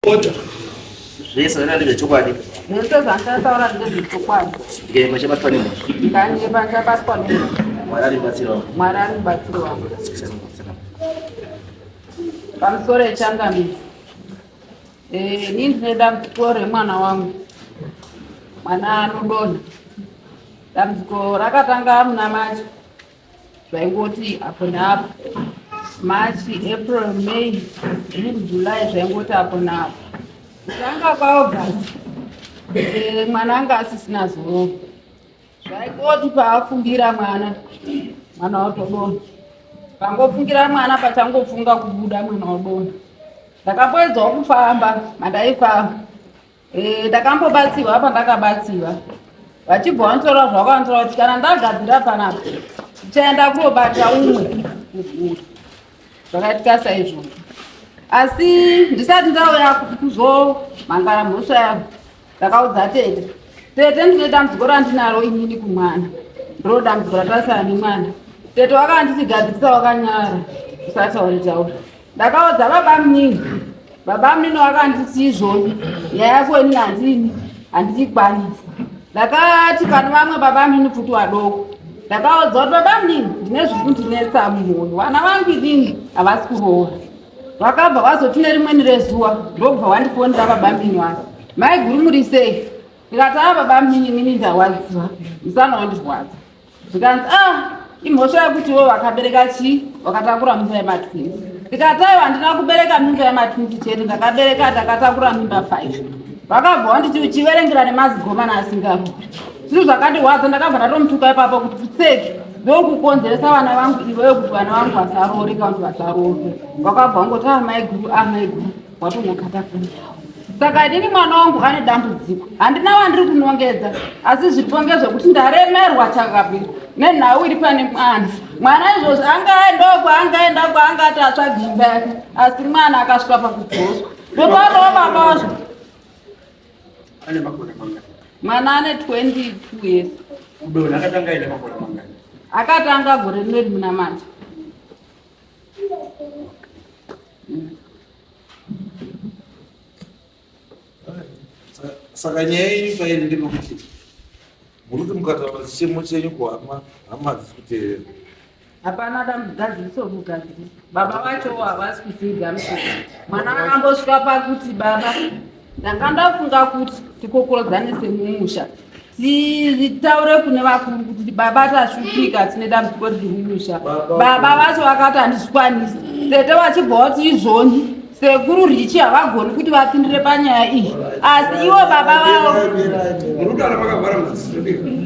Ota. Zvese zvandataura ndezvechokwadi. Zvese zvandataura ndezvechokwadi. Ndikaenda chabatwa nemhosva. Ndikaenda chabatwa nemhosva. Mwari ari mubatsiri wangu. Mwari ari mubatsiri wangu. Pamusoro echangamisi. Eh, ini ndine dambudziko remwana wangu. Mwana anodonha. Dambudziko rakatanga muna March. Zvaingoti apo neapo. March, April, May, June, July zvaingoti apo neapo. Kutanga kwaAugust eh, mwana anga asisina zororo. Zvaingoti paafungira mwana, mwana otodonha. Pangofungira mwana pachangofunga kubuda mwana odonha. Ndakamboedzawo kufamba mandaifamba. Eh, ndakambobatsirwa pandakabatsirwa vachibva vanditora zvavakanditora kuti kana ndagadzira panapa ndichaenda kunobata umwe kugura zvakaitika saizvozvo asi ndisati ndauya kuzomhangara mhosva yangu ndakaudza tete tete ndine dambudziko randinaro inini kumwana ndiro dambudziko ratarisana nemwana tete wakanditi gadzirisa wakanyara usataure taura Ndakaudza baba munini, baba munini vakanditi izvoni nyaya yako ini handini handichikwanisi. Ndakati pane vamwe baba munini futi vadoko, ndakaudza kuti baba munini ndine zviri kundinetsa mumwoyo, vana vangu inini havasi kuroora. Vakabva vazoti nerimweni rezuva ndokubva vandifonera baba munini vangu, maiguru muri sei? Ndikati a baba munini inini ndarwadziwa, musana wandirwadza. Zvikanzi ah imhosva yekuti ivo vakabereka chii vakatakura mimba yematwins. Ndikati aiwa handina kubereka mimba yematwins chete ndakabereka ndakatakura mimba 5. Vakabva vanditi uchiverengera nemazigomana asingaruri. Zvinhu zvakandirwadza ndakabva ndatomutuka ipapo kuti pfutseki ndokukonzeresa vana vangu iwewe kuti vana vangu vasaroore kana kuti vasaroorwe. Vakabva vangoti ah maiguru ah maiguru watongokata foni yavo. Saka inini mwana wangu ane dambudziko, handina wandiri kunongedza, asi zviripo ngezvekuti ndaremerwa chakabvira nenhau iri pane mwana. Mwana izvozvi angaendawo kwaangaenda kwaangati atsvage imba yake, asi mwana akasvika pakudzoswa. Ndotaurawo baba wazvo. Ane makore mangani? Mwana ane 22 years. Kudonha akatanga aine makore mangani? Akatanga gore rineri muna March. Saka nyaya yenyu pairi ndepekuti muri kuti mukataura chichemo chenyu kuhama, hama hadzisi kuteerera. Hapana dambudziko kugadzirisa. Baba vacho havasi kuzigamuchira. Mwana akambosvika pakuti baba ndanga ndafunga kuti tikokorodzane semumusha titaure kune vakuru kuti baba tashupika tine dambudziko riri mumusha. Baba vacho vakati handizvikwanisi. Tete vachibva vati izvoni sekuru Richi havagoni kuti vapindire panyaya iyi, asi ivo baba vavo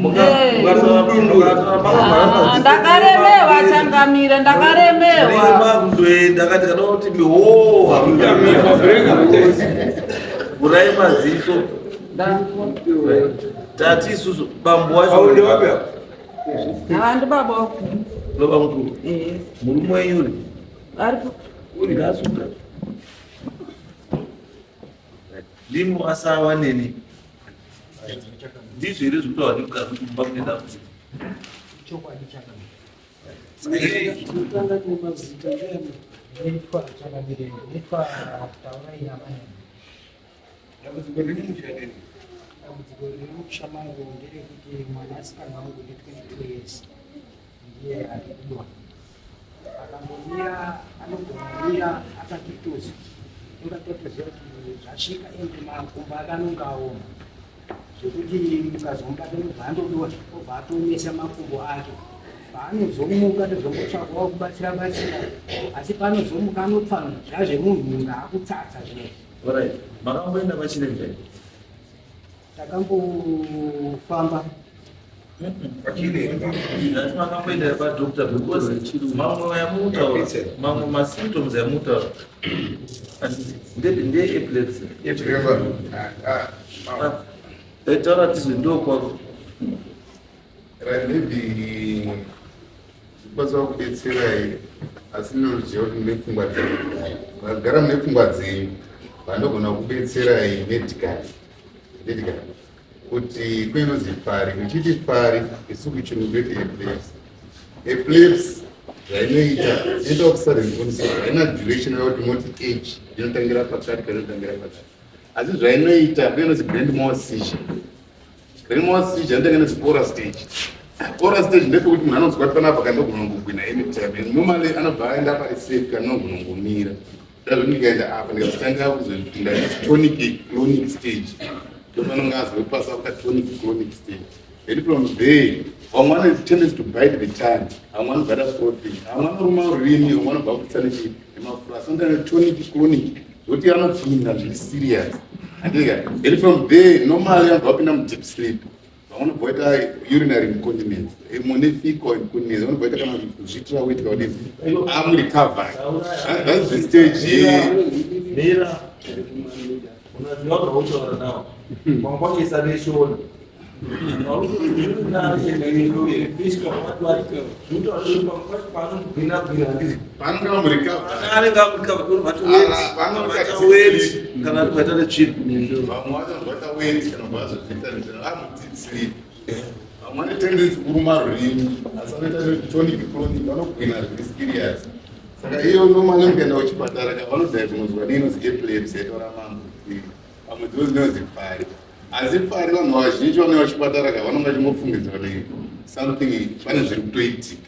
Eh. Ndakaremewa changamire, ndakaremewa. Ndakati kana kuti mihowa vhurai maziso tati isusu bambo wacho Ava ndibaba wakuru. baba mukuru Eh, murume wenyu uri aripo. uri ngaasuka ndimo asawa neni ndizvo here zvekutaura nemukadzi kuti mumba mune dambudziko Chokwadi chakanaka. Tinotanga nemazita ndiyani? Ndinoitwa Changamire, ndinoitwa Taurai Nyamanyama. Dambudziko riri mumusha nderi. Dambudziko riri mumusha mangu nderekuti mwanasikana wangu une 22 years ndiye ari kudonha. Akambomira, anogona kumira akatitoza. Inga totoziva kuti zvasvika ende makumbo ake anonge aoma zvekuti mukazomubata unobva andodonha obva atoomesa makumbo ake. Paanozomuka tozombotsvagawo kubatsira batsira asi paanozomuka anopfanha zvazvemunhu munhu akutsatsa zvinezvi. Alright. Makamboenda kwachiremba here? Takambofamba Kwachiremba. Ndati makamboenda here padoctor because mamwe yamutaura mamwe masymptoms yamutaura nde epilepsy. Chiremba. Ah, ah. Ah, Taura tizwe ndokwako. Right, maybe zvikwanisa kukubetserai asi ndinoziva kuti mune pfungwa dzenyu vagara mune pfungwa dzenyu vanogona kubetserai medically medically kuti kuinonzi pfari uchiti pfari isu kuchirungu toti epilepsy epilepsy. Zvainoita inoita kusudden onset, haina duration yakuti moti age inotangira pakati kana inotangira pakati. Asi zvainoita kune inonzi grand mal seizure. Grand mal seizure inotanga inonzi aura stage. Aura stage ndepekuti munhu anonzwa kuti panapa kandogona kugwina anytime, and normally anobva aenda pari safe kanogona kungomira. Ndazvo ndikaenda apa ndikazotanga kuzopinda tonic clonic stage, ndopanonga azopasa kuta tonic clonic stage. Then from there vamwe vane tendency to bite the tongue, vamwe vanobata frothing, vamwe vanoruma rurimi, vamwe vanobva kupisa nemafura. Asi vanoita tonic clonic zvokuti anopinda zviri serious, andika. Then from there normally vanobva vapinda mudeep sleep. Vamwe vanobva vaita urinary incontinence, mune fecal incontinence, vanobva vaita kana kuzviitira weti kana kudii, amurecovery. That's the stage. Mira, unaziva kuti wautaura nawo kwangwanyisa neshona. Panonga vamurecovery. Anenge amurikavati kana kuita netsvina. Vamwe vacho vanobata weti kana vazozviita amudeep sleep. Vamwe vane tendency kuruma rurimi, asi vanoita tonic clonic, vanogwina zviri serious. Saka iyo normally mukaenda kuchipatara ka, vanodiagnoswa neinonzi epilepsy yaitaura mambo, kuti pamwe dzivo dzinonzi pfari. Asi pfari vanhu vazhinji vanouya kuchipatara ka, vanonga vachingofungidzira kuti something pane zviri kutoitika.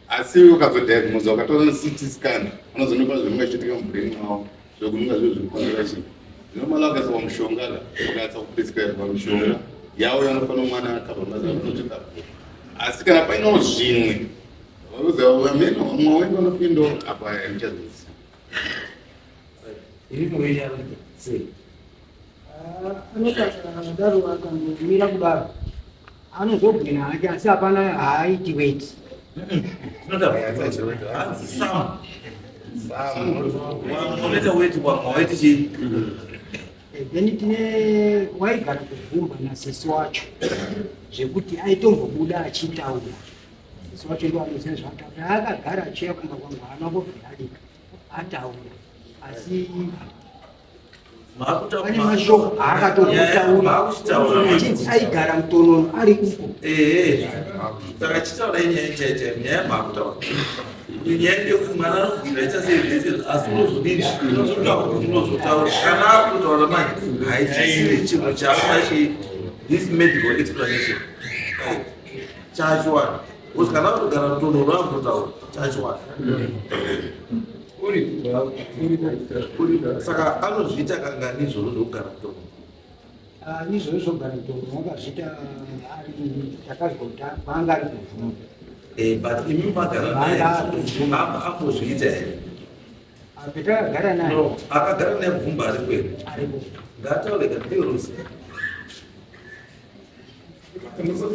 Asi ukazodiagnosa, ukatora CT scan, vanozonopa zvinonga zvichiitika mubrain mavo, zvokunonga zviro zviri kukonzera chii. Normally vakaiswa mushonga ka, vakaisa kuprescribe mishonga yavo yanofanira mwana akabva mazuva anotoita. Asi kana painawo zvimwe vanoziva ameno, vamwe wenyu vanopindawo apa, handichazoziva. Iri muwenya sei? Anotadaro akangomira kudaro, anozogwina hake, asi hapana, haaiti weti. Sam unoita weti, wamwe waiti chii? Then tine waigara kuvhumba nasisi wacho, zvekuti aitombobuda achitaura. Sisi wacho ndo anoziva zvaataura. Akagara achiuya kumba kwangu, haana kubvira adika ataura, asi pane mashoko aakatombotaura achinzi aigara mutonono ari uko. Ehe, saka chitaura inyaya chaichai, nyaya maakutaura kuti nyaya ndeyekuti mwana anogwina aita sei zvese, asi unozodini? Unozotaura kuti unozotaura kana akutotaura manje, haichisiri chinhu chaakuda chi this medical explanation chachiwana, because kana akutogara mutonono akutotaura chachiwana. Saka anozviita kangani izvozvo zvokugara mutonono? Ah, izvozvo zvogara mutonono wakazviita ari, takazwa kuti kwanga ari kuvhumba. But imi magara naye, ambozviita here? Petakagara naye. No, akagara naye bvumba ari kwenu? Aripo. Ngataure kadirosi. Pamusoro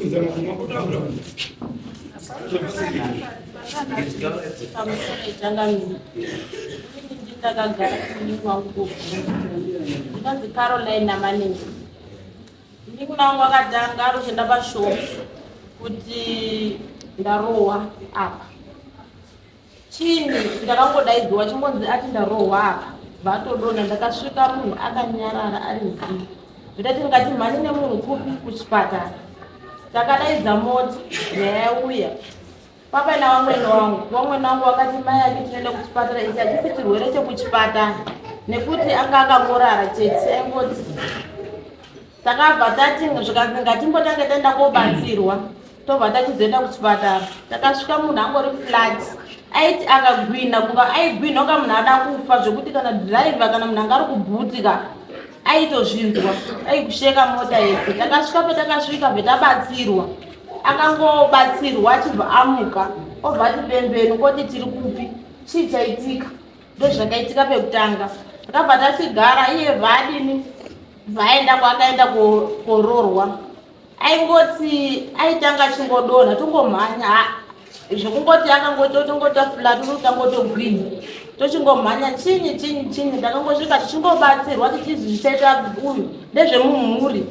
ichangamiri, inini ndakagara munin'ina wangu kubvunza, ndinonzi Caroline Namanini. Munin'ina wangu akatanga aroshanda pashopu kuti ndarohwa apa chini. Ndakangodaidzwa chingonzi ati ndarohwa apa, vatodonha. Ndakasvika munhu akanyarara ari zii. Ndati ngati mhani nemunhu kupi? Kuchipatara. Takadaidza mota, nyaya yauya papaina vamwene wangu. Vamwene wangu wakati mai ake tinoenda kuchipatara, ichi hachisi chirwere chekuchipatara, nekuti anga akangorara chete aingoti. Takabva tati zvikanzi ngatimbotange taenda kobatsirwa, tobva tachizoenda kuchipatara. Takasvika munhu angori flat. Aiti akagwina kunga aigwina kunga munhu ada kufa, zvekuti kana dhiraivha kana munhu anga ari kubhutika aitozvinzwa, aikusheka mota yese. Takasvika, petakasvika bvetabatsirwa, akangobatsirwa achibva amuka, obva ati pembeni koti tiri kupi, chii chaitika? Ndozvakaitika pekutanga. Takabva tachigara, iye bvaadini, bvaenda kwaakaenda kororwa. Aingoti aitanga achingodonha, tongomhanya zvekungoti akangoti tongota flat, totangotogwina, tochingomhanya chinyi chinyi chinyi. Takangosvika tichingobatsirwa, tichizi zvichaita, uyu ndezvemumhuri,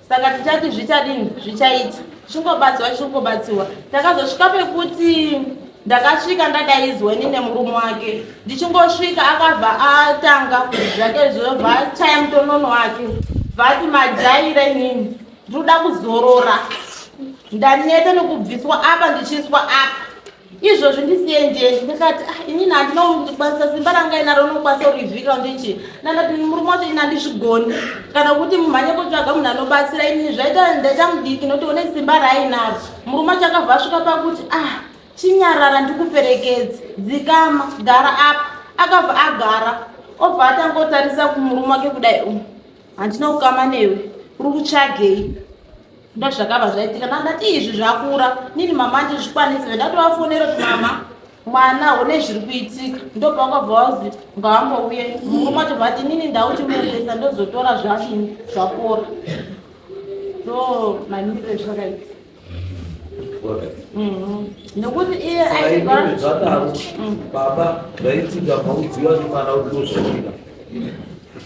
saka tichati zvichadini, zvichaita. Tichingobatsirwa, tichingobatsirwa, takazosvika pekuti ndakasvika ndadaidzwa ini nemurume wake. Ndichingosvika akabva atanga zvake zvobva achaya mutonono wake, bvati majaira, inini ndinoda kuzorora, ndaneta nekubviswa apa ndichiiswa apa. Izvozvi ndisiye ndiende. Ndikati ah, inini handina kukwanisa simba ranga inaro unokwanisa kurivhika ndichi. Ndandati murume wacho ini handizvigoni. Kana kuti mumhanye kotsvaga munhu anobatsira inini zvaita ndaita mudiki nokuti une simba raainaro. Murume wacho akabva asvika pakuti ah chinyarara ndikuperekedze. Dzikama gara apa. Akabva agara obva atangotarisa kumurume wake kudai umu. Handina kukama newe. Uri kutsvagei? Ndozvakabva zvaitika ndandati izvi zvakura nini mama andizvikwanisi ndatovafonera kuti mama mwana une zviri kuitika ndopakabva wazi ngaambouye murume wacho vati nini ndauchimuendesa ndozotora zvadini zvapora ndo mamiriro ezvakaita mhm. nekuti iye aigara zvadaro mm. baba zvaitika maudziwa nemwana kuti ndozvaitika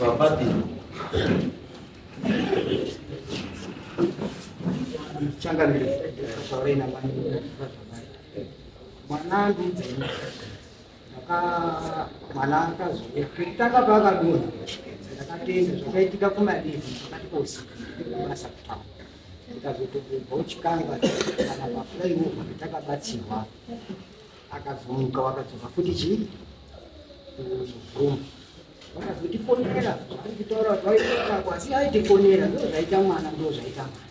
baba dini Changamire zvaurai namai mwana andiudza ini mwana akazouya pekutanga paakadonha ndakatenda zvakaitika kumadivhi pakati pousiku ndikubasa kutaura ndikazotobva uchikanga kana paflyover takabatsirwa akazomuka wakadzoka futi chii kuroom vakazotifonera zvaari kutaura kuti vaitaurako asi aitifonera ndo zvaita mwana ndo zvaita mwana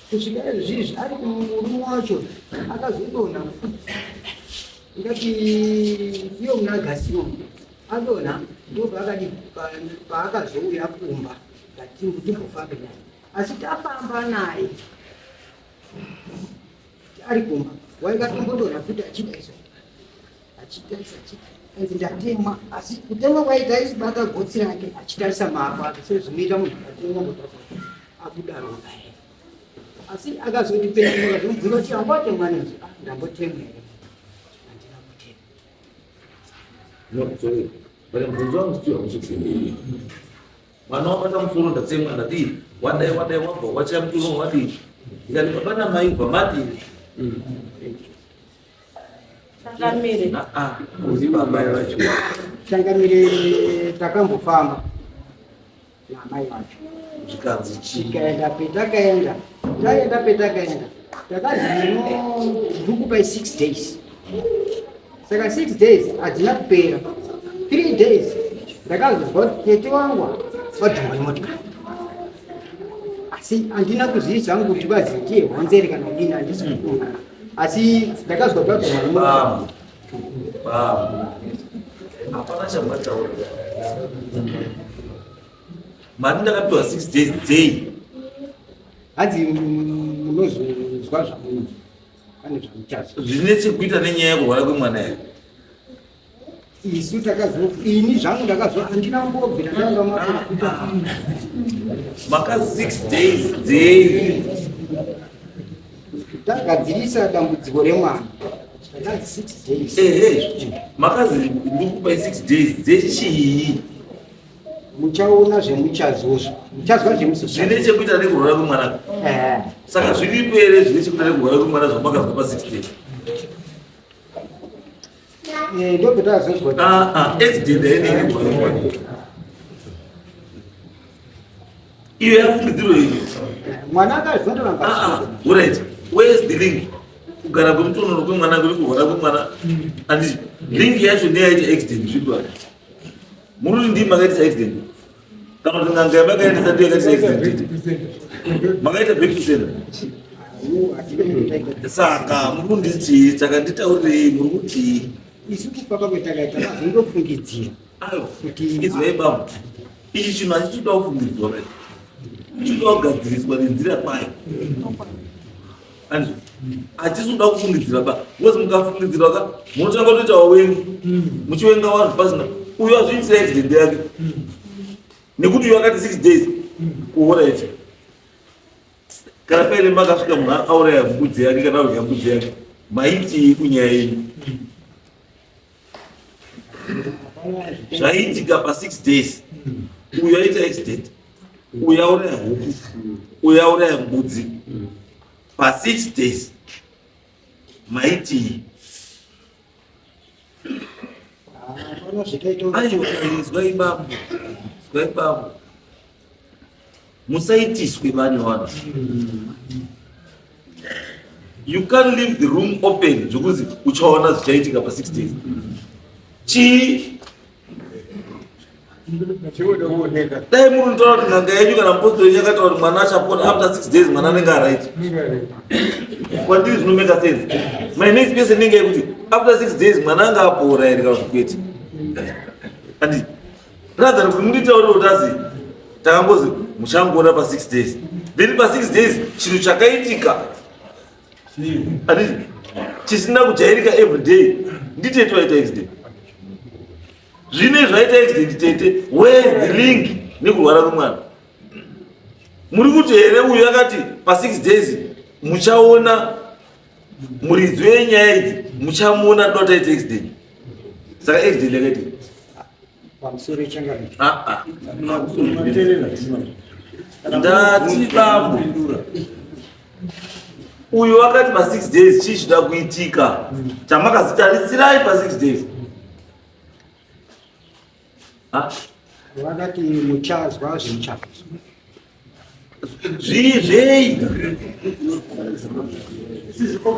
kusvika izvizvi ari kumurume wacho akazodonha ndati iyo muna agasino adonha ndo paakadi paakazouya kumba ndati timbofambe naye asi tafamba naye ari kumba waikatombodonha futi achida izvo achitarisa achiti ainzi ndatemwa asi kutemwa kwaita aisibata gotsi rake achitarisa maako ake sezvinoita munhu akatemwa kutarisa abuda ropa here asi akazoti pena akazomubvunza kuti ambotemwa nenzwi ah, ndambotemwa here handina kutemwa No, sorry. But mubvunzo wangu still hausi kupindura. Mwana wabata musoro ndatemwa ndadii wadai wadai wabva wachaya muturo wadii ndikati baba namai bva madii Changamire. Ah, ah, uri baba vacho. Changamire takambofamba naamai vacho. Zvikanzi chii? Tikaenda petakaenda. Taenda petakaenda. Takazi muno by 6 days. Saka 6 days hadzina kupera. 3 days ndakazozwa kuti tete wangu vadhumwa nemotikari. Asi handina kuziva zvangu kuti vazi ndiye honzeri kana kudini handisi kufunga. Asi ndakazwa kuti Babu. Babu. Hapana chamataura. Mari ndakapiwa 6 days dzei? Hanzi munozozwa zvamunozwa. Pane zvamuchazwa. Zvine chekuita nenyaya yekurwara kwemwana here? Isu takazo ini zvangu ndakazo handina kumbobvira ndanga maprofita. Maka 6 days dzei? Tagadzirisa dambudziko remwana. Takazi 6 days. Ehe, makazi ndikupai 6 days dzechii? Muchaona zvemuchazozwa. Muchazwa zvemusi. Zvine chekuita nekurwara kwemwana. Eh. Saka zviripo here zvine chekuita nekurwara kwemwana zvamakazwa pa 6 days? Eh, ndopetazozwa. Ah, ah, accident hainei nekurwara kwemwana. Iyo yafungidziro yenyu. Mwana akazondoramba. Ah, ah, alright. Where is the link? Kugara kwemutonoro kwemwana kuri kurwara kwemwana. Anditi link yacho ndeyaita accident zvipi vanhu? Muri kuti ndii makaitisa accident? Kana kuti n'anga yamakaendesa ndiyo yakaitisa accident? Makaita back to sender. Saka muri kunditi saka nditaurirei muri kuti Isu kufamba kwetakaita tazondofungidzira. Ayo, izwai baba. Ichi chinhu hachitoda kufungidzwa kai. Chinoda kugadziriswa nenzira kwayo. Andizvo. Hachisi kuda kufungidzira ba. Because mukafungidzira ka munotanga kutoita wawengi. Muchiwenga vanhu pasina. Uyu azviitira accident yake. Nekuti uyu akati 6 days kuhora ichi. Kana paine makasvika munhu auraya mbudzi yake kana auraya mbudzi yake. Maitii kunyaya yenyu. Zvaiitika pa 6 days. Uyu aita accident. Uyu auraya huku. Uyu auraya mbudzi. Pa 6 days. Maitii. Aiwa, izwai bambo. Izwai bambo. Musaitiswe vane vanhu. You can't leave the room open zvekuzi uchaona zvichaitika pa 6 days. Chii? Dai muri kunotaura kuti n'anga yenyu kana mupostori yenyu akataura kuti mwana achapona after 6 days mwana anenge aright. Kwandiri zvinomeka sense. My next question inenge yekuti after 6 days mwana anga apora here kana kuti kwete? Andi rather kuti munditaurire kuti azi takangozi muchangoona pa 6 days. Then pa 6 days chinhu chakaitika anditi chisina kujairika every day nditete waita accident. Zvine zvaita accident tete, where is the link nekurwara kwemwana? Muri kuti here uyu akati pa 6 days muchaona muridzi wenyaya idzi muchamuona dota ita accident. Saka accident yakaitika pamusoro changamire. Ah ah. Ndati bambo uyu akati pa 6 days chii chida kuitika chamakazitarisirayi pa 6 days? Ah, Vakati muchazwa zvicha. Zvii zvei?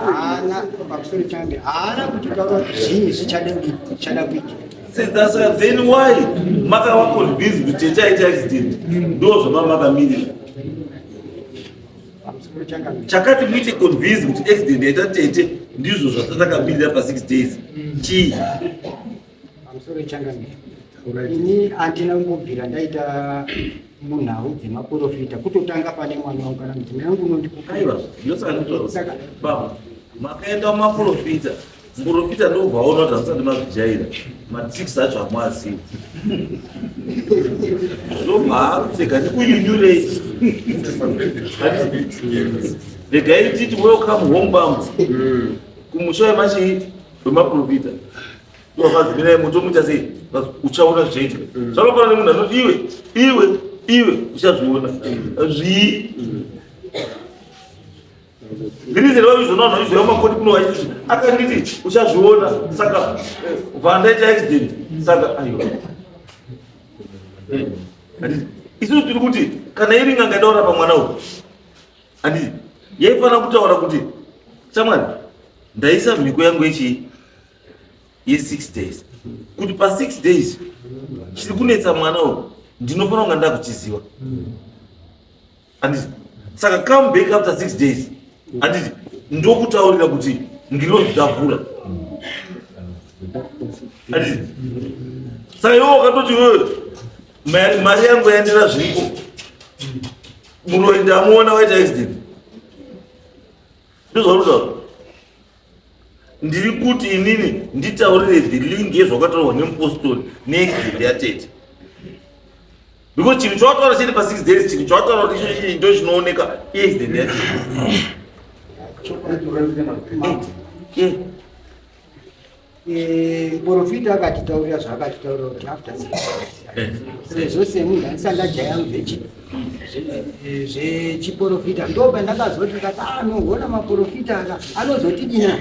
Haana pamusoro changamire. Haana kutitaura kuti zvii zvichada zvichada kuitika. Saka then why makava convinced kuti tete aita accident ndo zvamamakamirira? Pamusoro changamire. Chakati muite convinced kuti accident yaita tete ndizvo zvatakamirira pa 6 days chii? Pamusoro changamire. Ini handina kumbobvira ndaita munhau dzemaporofita kutotanga pane mwana wangu kana mudzimai wangu unondikupa. Aiwa, ndosaka ndikutaura. Baba, makaenda kumaporofita, muporofita ndobva aona kuti hamusati mazvijaira, matricks acho hamuazivi. Ndobva akupfeka ndikunyunyurei. Regai titi welcome home bambo. Kumusha wemachii wemaporofita. Wakazimirai moto muita sei? Uchaona zvichaitika. Zvakafanana nemunhu anoti iwe, iwe, iwe uchazviona. Zvii? Ndiri vaizona vanhu vaizouya makoti kuno vachiti akanditi uchazviona saka vandaita accident saka aiwa. Handiti isusu tiri kuti kana iri n'anga ida kurapa mwana uyu handiti yaifanira kutaura kuti shamwari ndaisa mhiko yangu yechii ye6 days kuti pa6 days chiri kunetsa mwana uyu ndinofanira kunga ndakuchiziva handiti saka come back after 6 days handiti ndokutaurira kuti ngirozi dzavhura handiti saka iwe wakatoti wewe mari yangu yandira zviriko muroyi ndamuona waita accident ndozvaurikutaura. Ndiri kuti inini nditaurire the link yezvakataurwa nemupostori neaccident yatete because chinhu chawataura chete pa 6 days chinhu chawataura kuti icho ichi ndo chinooneka iaccident yatete. Muporofita akatitaurira zvaakatitaurira kuti after 6 days sezvo semunhu andisati ndajaya zvechiporofita ndo pandakazoti ndikati anoona maporofita aka anozotidina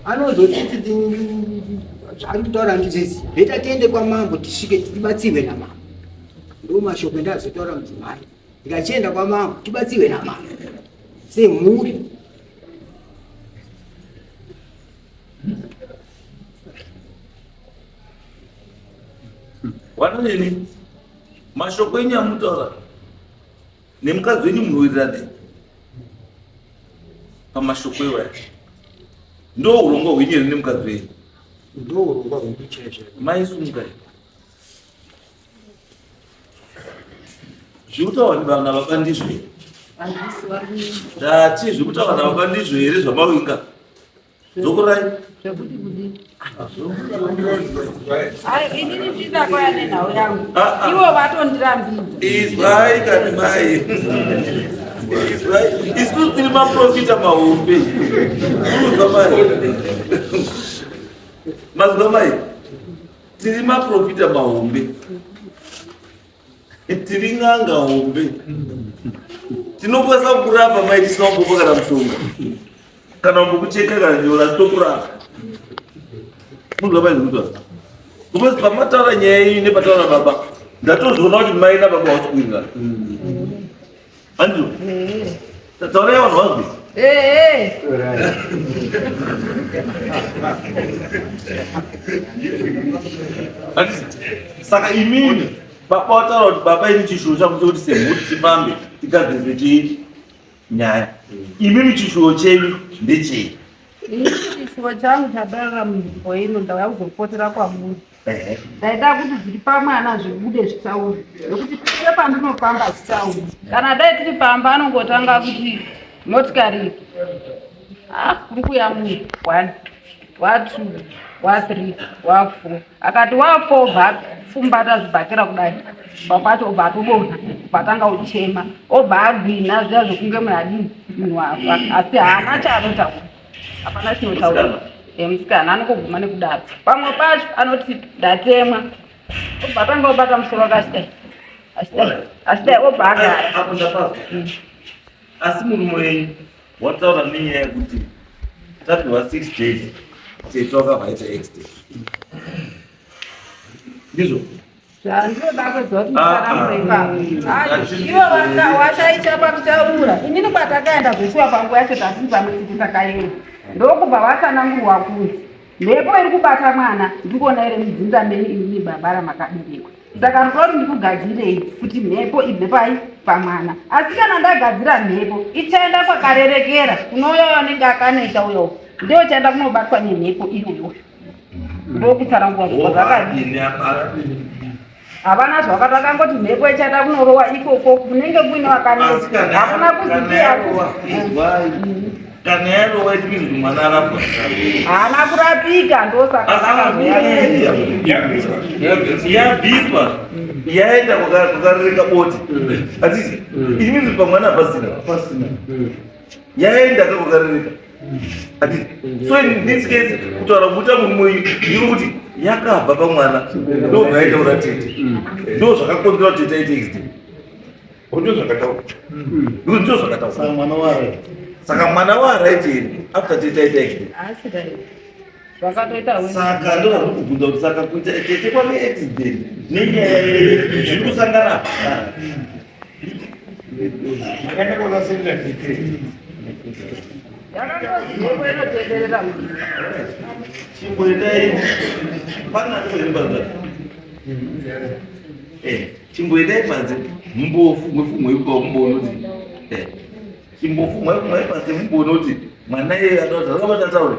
anozotiti zvaari kutaura ndizvezi beta tiende kwamambo tisvike tibatsirwe namambo. Ndo mashoko endazotaura mudzimai ndikachienda kwamambo tibatsirwe namambo semhuri. Wanonini mashoko enyu amutaura nemukadzi wenyu munowirirana pamashoko iwaya ndo urongwa hwenyu here nemukadzi wenyu? Ndo urongwa hwedu chaizvo. Maisumuka zviri kutaurwa nevana baba ndizvo here? Ndati zviri kutaurwa nababa ndizvo here zvamawinga? Dzokorai. Zvekuti kudii? Ai, inini ndindakoya nenhau yangu. Ivo vatondirambidza. Izwai kani mai. Izwai. Isu tiri maprofita mahombe. Mazwa mai. Mazwa mai. Tiri maprofita mahombe. Tiri n'anga hombe. Tinokwanisa kurapa mai tisina kumbopa kana mushonga. Kana kumbokucheka kana nyora tokurapa. Munhu mai zvikuita. Because pamataura nyaya iyi nepataura baba, ndatozoona kuti mai nababa havasi kuwirirana. Handizvo? Taurai vanhu vazwe. Ehe. Saka imimi baba wataura kuti baba ini chishuwo changu chekuti semhuri tifambe tigadzirise chii nyaya. Imimi chishuwo chenyu ndechei? Ini chishuwo changu chadarira munzvimbo ino ndauya kuzopotera kwamuri. Ndaida kuti zviri pamwana zvibude zvitaure nekuti pese pandinofamba zvitaure. Kana dai tiri pamba anongotanga kuti motikari ah, kuri kuya munhu one wa two wa three wa four akati wa four obva afumbata zvibhakera kudai baba acho obva atodonha obva atanga kuchema obva agwina zviya zvekunge munhu adii munhu afa asi haana chaanotaura hapana chinotaura musikana anongoguma nekudaro pamwe pacho anoti ndatemwa obva atanga obata musoro wake achidai achidai achidai obva agara apo ndapazwa asi murume wenyu wataura nenyaya yekuti tapiwa 6 days tete wakabva aita accident ndizvo Zvandinoda kuziva kuti musaramure ipapo. Ivo washaisha pakutaura. Inini kwatakaenda zveshuwa panguva yacho tatiri pamwe chete takaenda. Ndokubva vatsanangurwa kunzi mhepo iri kubata mwana ndikuona iri mudzinza menyu imimi baba ramakaberekwa. Saka ndinoda kuti ndikugadzirei kuti mhepo ibve pai pamwana. Asi kana ndagadzira mhepo ichaenda kwakarerekera kunouya anenge akaneta uyo ndiyo ichaenda kunobatwa nemhepo iyoyo. Ndokutsanangura zvobva zvakadii. Havana zvavakati vakangoti mhepo ichaenda kunorowa ikoko kunenge kuine wakanetsa. Hakuna kuziva. Kana yarowa it means kuti mwana arapwa. Haana kurapika ndosaka. Yabviswa. Yaenda kwakarereka boti. Hatisi. It means pamwana hapasina. Pasina. Yaenda kwakarereka. Hatisi. So in this case kutaura kuita murume uyu ndiko kuti yakabva pamwana ndobva yaenda kuna tete. Ndo zvakakonzera kuti tete aite accident. Ndo zvakataura. Ndo zvakataura. Saka mwana wa Saka mwana wa right here after tete aita accident. Asi dai. Zvakatoita we. Saka ndoda kukubvunza kuti saka kuita tete kwave accident nenyaya zviri kusangana apa. Makaenda kuona detail. Yakangozi mhepo inotenderera munhu. Chimboendai pana panze. Eh, chimboendai panze mumbofumwe ipapo mumboona kuti eh chimbofumwe panze mumboona kuti mwana iye anotaura akabata ataure.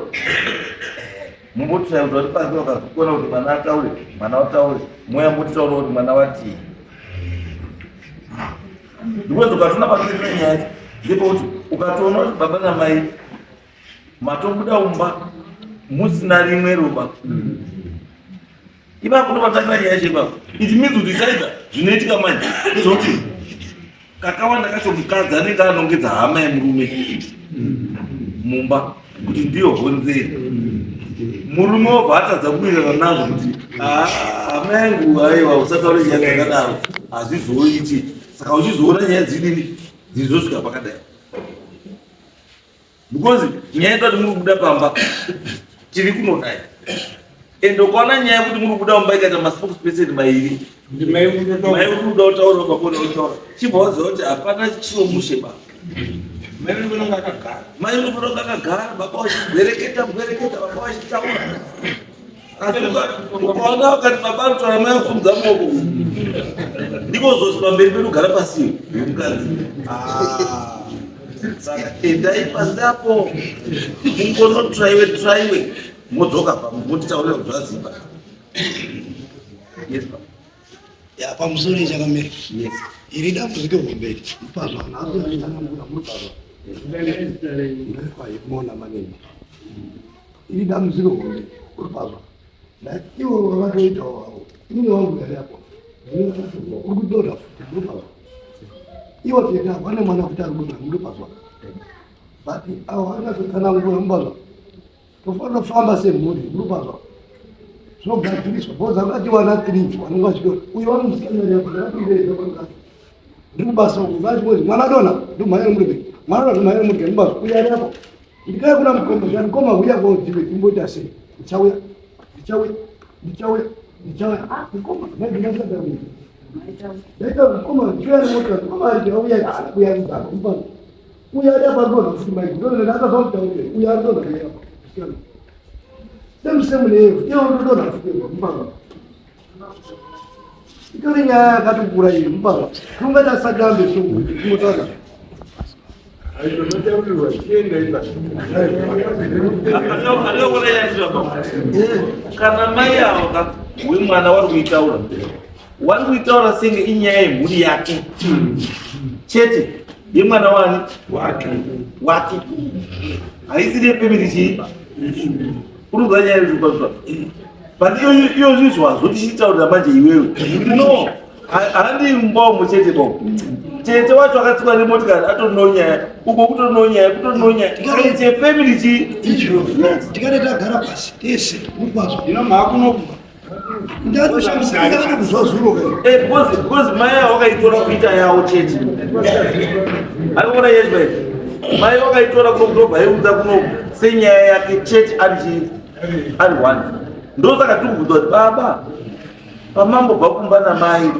Mumbotsvaya kuti vari panze vakazokona kuti mwana ataure, mwana ataure, moya motitaura kuti mwana watii. Because ukatoona panoitira nyaya ndepekuti ukatoona kuti baba namai matobuda umba musina rimwe roba ipapo ndopatangira nyaya yacho ipapo it means kuti saita zvinoitika manje ndezvekuti kakawanda kacho mukadzi anenge anongedza hama yemurume mumba kuti ndiyo honzeri murume wobva atadza kuwirirana nazvo kuti "Ah, hama yangu aiwa usataure nyaya dzakadaro hazvizoiti saka uchizoona nyaya dzidini dzizosvika pakadai because nyaya yekuti muri kubuda pamba tiri kunodai and ukaona nyaya yekuti muri kubuda mumba ikaita maspokesperson mairi mai uri kuda kutaura baba uda kutaura chibva waziva kuti hapana chiro mushe ba mai unofanira kunge akagara baba vachibwereketa bwereketa baba vachitaura asi ukaona vakati baba anotaura mai akusumudza maoko ndiko zoti pamberi pedu gara pasi mukadzi Ah. Saka endai pasi apo mungonotraiwe traiwe modzoka pa motitaurira kuti zvaziva yes baba Ya pamusoro yechakamira. Yes. Iri dambudziko hombe iri. Mupazwa nhasi achitsanangura mupazwa. Mona manini. Iri dambudziko hombe uripazwa. Ivo vakatoitawo havo. Inini wangu yari apo. Uri kudonha futi uripazwa. Ivo tete vane mwana futi ari kudonha uripazwa. But avo vakatotsanangura mupazwa. Tofanira kufamba semhuri uripazwa. Zvinogadziriswa because akati wana 3 vanenge vachidonha. Uyu vanomusikana yari apo ndakatoireedza pangati. Ndiri kubasa uku vachingoti mwana dona ndomhanya nemurebe. Mwana dona ndomhanya nemurebe mubasa. Uyu ari apo. Ndikauya kuna mukoma zviya mukoma huya kodziwe timboita sei. Ndichauya. Ndichauya. Ndichauya. Ndichauya. Ah mukoma ndaita ndaita mukoma ndichauya nemota mukoma ari ndauya kuya kubasa mubasa. Uyo ari apa ari kudonha futi maiki. Ndodonha akazomutaurira. Uyo ari kudonha naye apa. Musikana. Same same neye futi. Iye uri kudonha futi mupanga. Itori nyaya yakatokura iyi mupanga. Tungati asadambe so kungotaura. Kana mai avo ka wemwana wari kuitaura wari kuitaura senge inyaya yemhuri yake chete yemwana wani wake wake haisiri yefamily chii urikuza nyaya yezvipazva but iyo zvizvazvo tichitaurira manje iwewe no handi mbomo chete bo tete wacho akatsikwa nemotikari atorino nyaya uko kutorino nyaya kutorino nyaya it's a family chii tikade tagara pasi tese mupazvo ino maakunokuba Eh, because mai avo vakaitora kuita yavo chete arikuona yezve mai vakaitora kuno kutobva yeiudza kuno senyaya yake chete ari chii ari one ndosaka tiri kubvunza kuti baba pamambobva kumba namai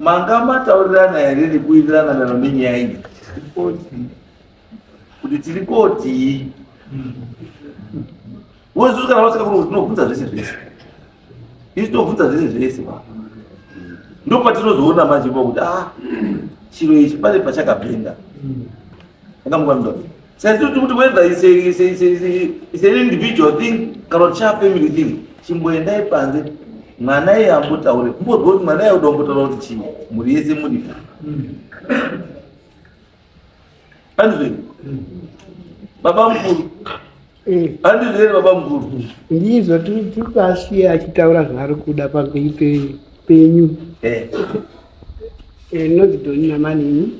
manga mataurirana here nekuwirirana nano nenyaya iyi kuti tiri kotii Wewe kana wasika kuno tinobvunza zvese zvese. Isu tinobvunza zvese zvese. Ndopatinozoona manje pa kuti ah chiro ichi pane pachakapinda. Akamukwa Sasa tiri kuti whether is a, is a, is a, is an individual thing kana kuti cha family thing chimboendai panze mwana iye ambotaure kumbozwa kuti mwana iye uda kumbotaura kuti chii mhuri yese muripo andizvo baba mukuru eh. andizvo here baba mukuru ndizvo tiri achitaura zvaari kuda pamberi penyu eh. Eh, ndinonzi doni namanini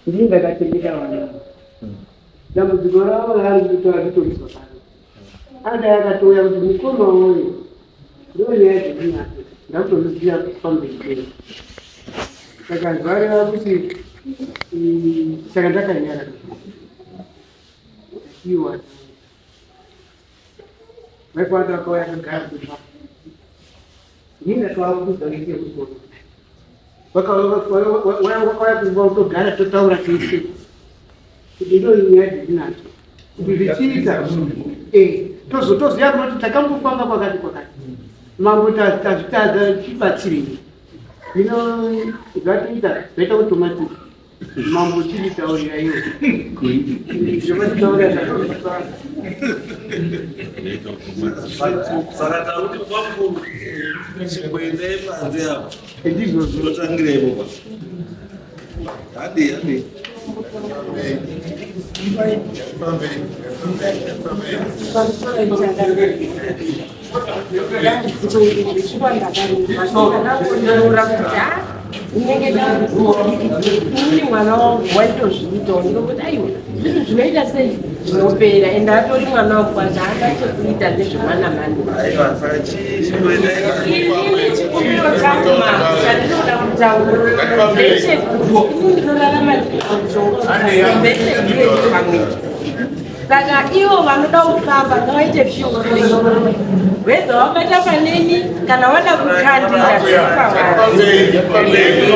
ndini ndakachengeta vana dambudziko ravo raari kutora ritori zvakanaka adai akatouya kuti mukoma woyo ndo nyaya dzendinadzo ndakutoziziva pamberi penyu saka zvareva kuti saka ndakanyara iwa vaikwanda vakauya akagara kumba ini ndatovakuudza ngenyaya yekukona vakauya kumba kutogara totaura tese kuti ndo nyaya dzendinadzo kuti zvichiita eh, tozotoziva kunoti takambofamba kwakati kwakati mambo tazvitadza tibatsirei zvino zvatoita zvaita automatic mambo chinditaurira iwe zvamatitaurira saka takuti kwamukuru chimboendai panze apo ndizvozvo totangira ipopa hadi hadi Dambudziko iri zveshuwa ndakarura kuti a inenge dambudziko diki ini mwana wangu waitozviitawo ndinokuti aiwa zvinhu zvinoita sei zvinopera ende atori mwana wangu but haana chekuita nezvemwana mani inini chikumbiro changu mambo chandinoda kutaura ndechekuti ini ndinorarama ndipamwedzi saka ivo vanoda kufamba ngavaite few free whether wabata paneni kana wada kukandira zviri pavari.